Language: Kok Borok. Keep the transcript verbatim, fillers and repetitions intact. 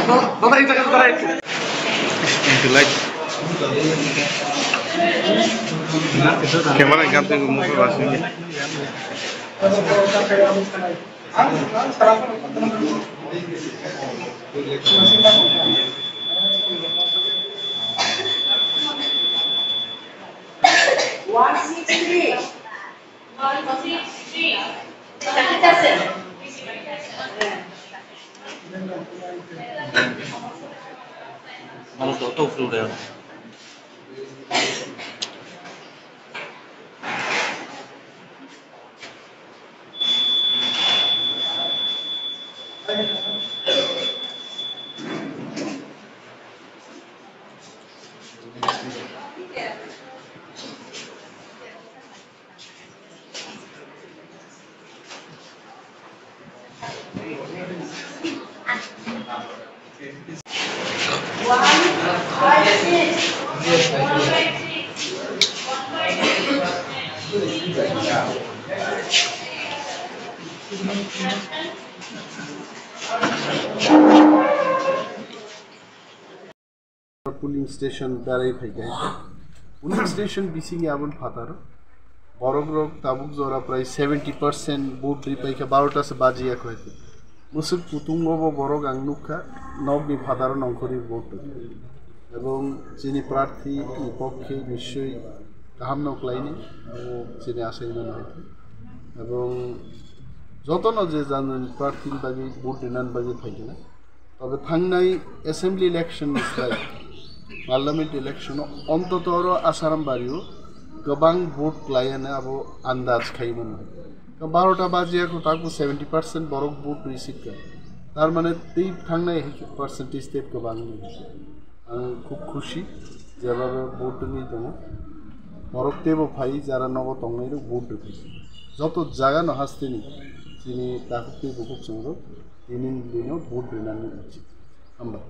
Camera yang gantung ke muka basing. One six three. One six three. Ano to, to flu da. Polling station berai phaikha. Polling station bisingni aboni phataro borok rok tabuk jora prai seventy percent vote ri paikha, barota se baji ya khlaikha. Musuk kutung obo borok ang nukha, nokni phataro nongkhorwi vote rwkha. Ebong chini prarthi ni pokkhe nischoi kaham no khlaini, abo chini asai mano hai. Ebong jotono je janani prarthi ni bagwi vote rinani bagwi phaikha. Tobe thangnai assembly election ni slai parliament election o ontoto oro Asaram bari o kwbang vote klai ani abo andaj khai mano. Ka barota baji ya ko taku seventy percent borok vote rwi sikha. Tar mane tei thangnai percentage tei kwbang ni. Ang khub khushi jeba vote rwi tongo. Borok teibo phai jara nogo tongnai rok vote rwi. Joto jaga no hasteni chini takhuk tei bukhuk chwng rok tini ni bini o vote rinani uchit. Hambai.